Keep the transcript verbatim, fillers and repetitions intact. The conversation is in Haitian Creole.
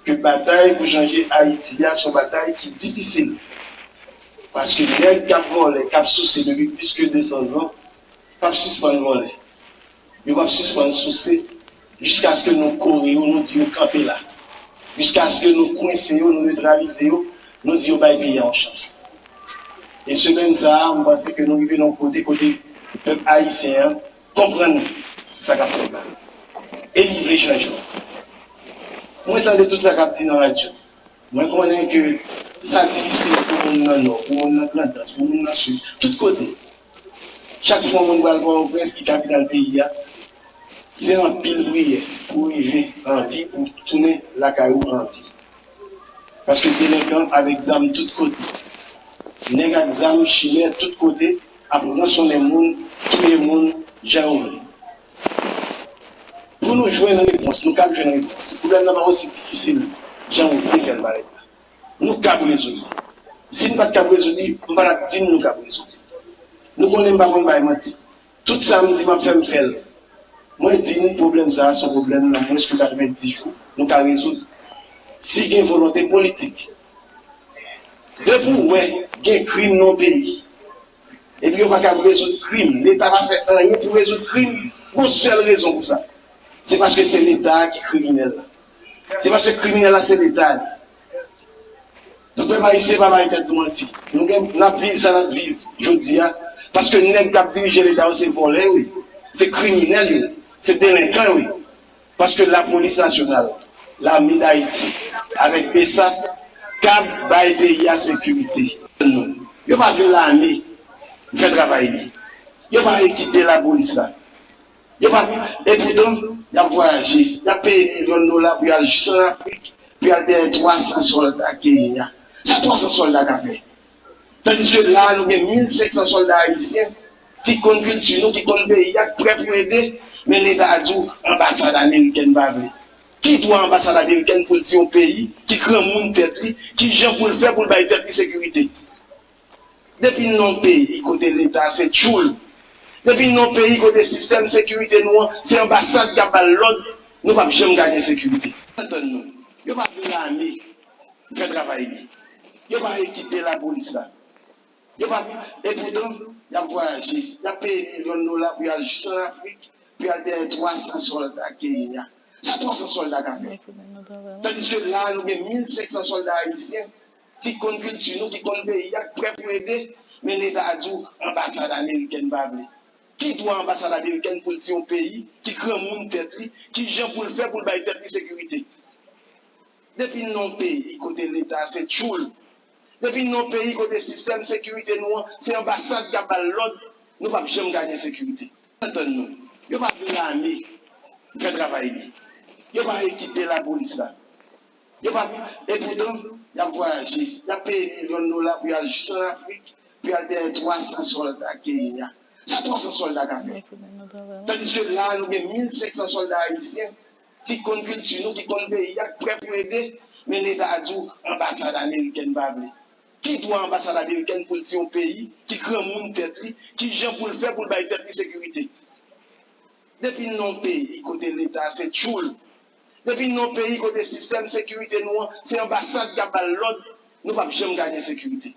ke batay pou chanje Ayiti a se yon batay ki difisil. Paske nèg k ap vòlè, k ap souse depi plis ke de san zan, p ap sispann vòlè. Yo p ap sispann souse jiskaske nou kore yo, nou di yo kanpe la. Jiskaske nou kwense yo, nou netralize yo, nou di yo bay peyi a yon chans. E semèn sa a, m panse ke nou rive nan yon kote kote pèp ayisyen an konprann sa k ap fèt la. E li vle chanjman. Mwen tande tout sa k ap di nan radyo. Mwen konnen ke sa difisil pou moun nan Nò, pou moun nan Grandans, pou moun nan Sid, tout kote. Chak fwa yon moun pral Pòtoprens, ki kapital peyi a, se anpil priyè pou rive an vi, pou tounen lakay ou an vi. Paske delenkan avèk zam tout kote. Nèg ak zam chimè tout kote ap ransonnen moun, touye moun, jan yo vle. Pou nou jwenn repons, nou kab jwenn repons. Pwoblèm nan pa osi difisil jan ou vle fè l parèt la. Nou kab rezoud li. Si n pa t kab rezoud li, m pa t ap di n nou kab rezoud li. Nou konnen m pa konn bay manti. Tout sa m di m ap fè, m fè l. Mwen di n pwoblèm sa a se yon pwoblèm nan mwens ke katrevenndis jou nou ka rezoud. Si gen volonte politik. Depi w wè gen krim nan yon peyi, epi yo pa kab rezoud krim, Leta pa fè anyen pou rezoud krim, gon sèl rezon pou sa. Se paske se Leta a ki kriminèl la. Se paske kriminèl la se Leta a li. Donk pèp ayisyen pa bay tèt nou manti. Nou gen, n ap viv sa n ap viv jodi a, paske nèg k ap dirije Leta yo se vòlè yo ye, se kriminèl yo ye, se delenkan yo ye. Paske Lapolis Nasyonal, Lame Dayiti, avèk BSAP, kab bay peyi a sekirite. Yo pa vle lame fè travay li. Yo pa vle kite lapolis la. Yo pa, epoutan, y ap vwayaje, y ap peye milyon dola pou y al jis ann Afrik, pou y al dèyè twa san sòlda Kenya. Sa twa san sòlda ka fè? Tandiske la a, nou gen mil senk san sòlda ayisyen ki konn kilti nou, ki konn peyi a, k prè pou ede, men Leta a di w anbasad amerikèn pa vle. Ki dwa anbasad amerikèn pou l di yon peyi ki granmoun tèt li, ki jan pou l fè pou l bay tèt li sekirite? Depi n nan yon peyi kote Leta se tchoul, depi n nan yon peyi kote sistèm sekirite nou an se anbasad k ap ba l lòd, nou p ap janm ka gen sekirite. Antann nou, yo pa vle lame fè travay li. Yo pa vle kite lapolis la. Yo pa, epoutan, y ap vwayaje, y ap peye milyon dola pou y al jis ann Afrik, pou y al dèyè twa san sòlda Kenya. Sa twa san sòlda ka fè? Tandiske la a, nou gen mil senk san sòlda ayisyen ki konn kilti nou, ki konn peyi a, k prè pou ede, men Leta a di w anbasad amerikèn pa vle. Ki dwa anbasad amerikèn pou l di yon peyi ki granmoun tèt li, ki jan pou l fè pou l bay tèt li sekirite? Depi n nan yon peyi kote Leta se tchoul, depi n nan yon peyi kote sistèm sekirite nou an se anbasad k ap ba l lòd, nou p ap janm ka gen sekirite. Antann nou, yo pa vle lame fè travay li. Yo pa vle kite lapolis la. Yo pa, epoutan, y ap vwayaje, y ap peye milyon dola pou y al jis ann Afrik, pou y al dèyè twa san sòlda Kenya. Sa twa san sòlda ka fè? Tandiske la a, nou gen mil senk san sòlda ayisyen ki konn kilti nou, ki konn peyi a, k prè pou ede, men Leta a di w anbasad amerikèn pa vle. Ki dwa anbasad amerikèn pou l di yon peyi ki granmoun tèt li, ki jan pou l fè pou l bay tèt li sekirite? Depi n nan yon peyi kote Leta se tchoul, depi n nan yon peyi kote sistèm sekirite nou an se anbasad k ap ba l lòd, nou p ap janm ka gen sekirite.